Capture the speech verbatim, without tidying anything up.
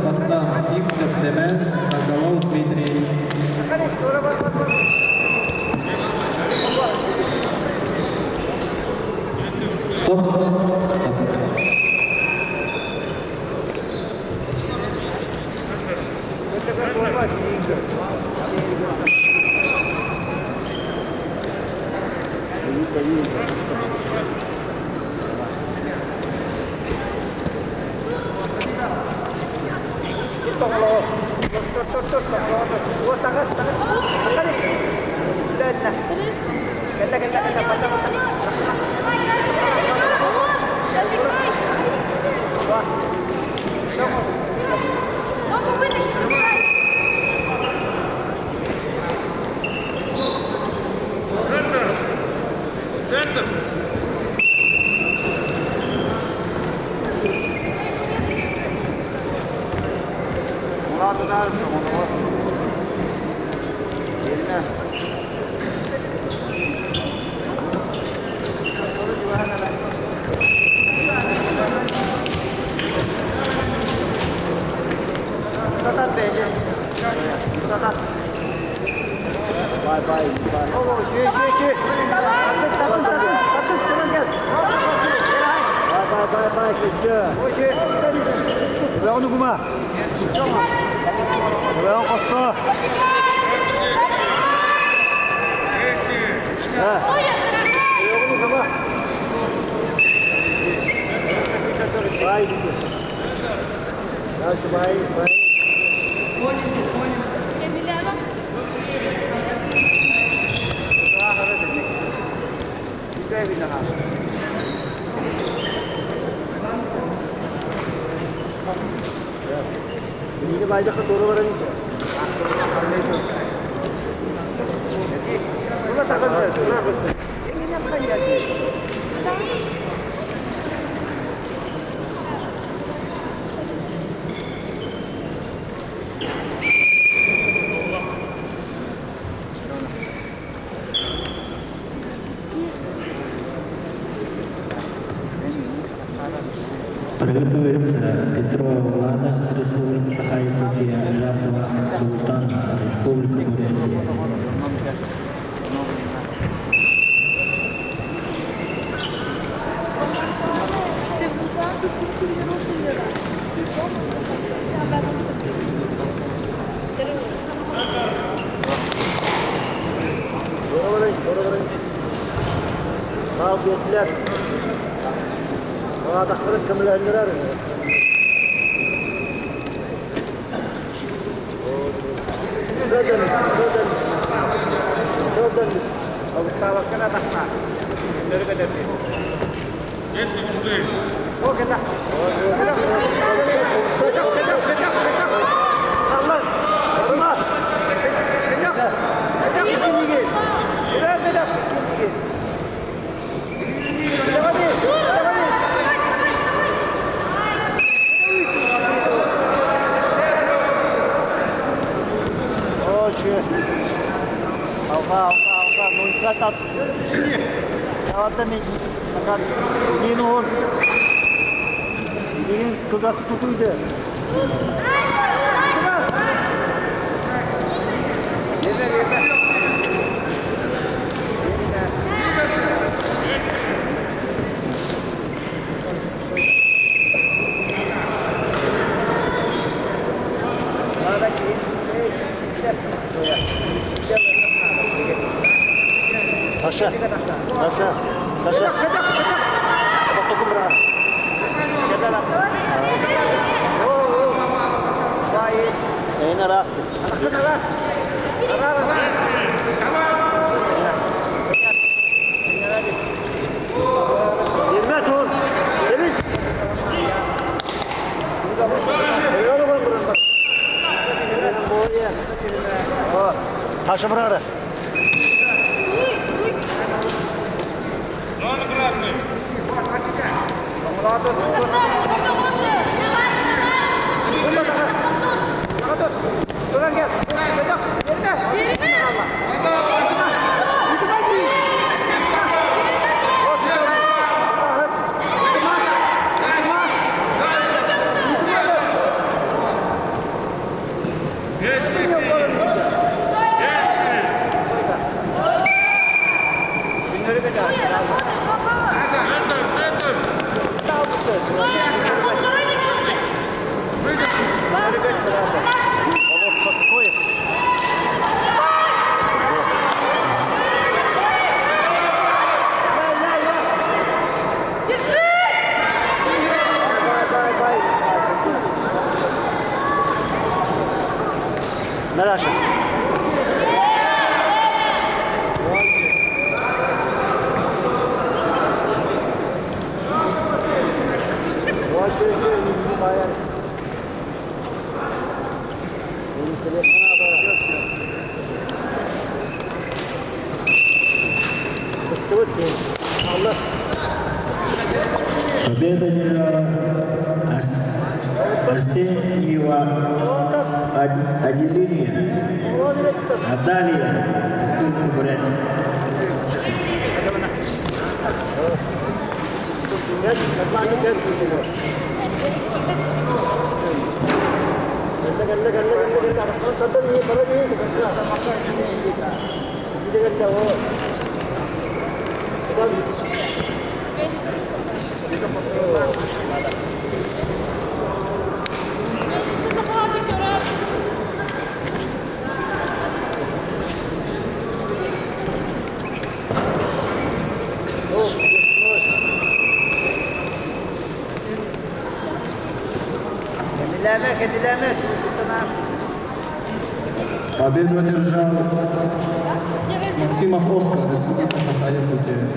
Хацан, Сивцев Семен, Соколов Дмитрий. Стоп. Стоп. Бай, бай, бай. Бай, бай, бай, бай, кэжэ. Бай, бай, бай. Бай, хосто. Э. Бай. Дальше бай, бай. Эниие байдахада дураа баранииш. Приготовиться. Петрова Влада, Республика Саха-Якутия, Жапова Султан, Республика Бурятия. Дураа барыш, дураа барыш. Тау гетлер. Ага, тахтарыт кэмлэһэллэрээр. Соо дэниш, соо дэниш. Соо дэниш. Абталакана тахта. Дэргэ дэргэ. Ой, че. Алга, алга, алга. Ну, и так. Давай, давай. Назад. Не, ну он. Блин, куда ты тут уйдёшь? Саша, Саша, Саша. Потом брат. Эйнэ рахты. Ирмэ тур. Ирмэ. О, ташымрары. Дальше. Победа одержала Арс-, Арсеньево от-, отделение. Наталья, Республика Бурятия. Победу одержал Максимов Оскар, Республика Саха-Якутия.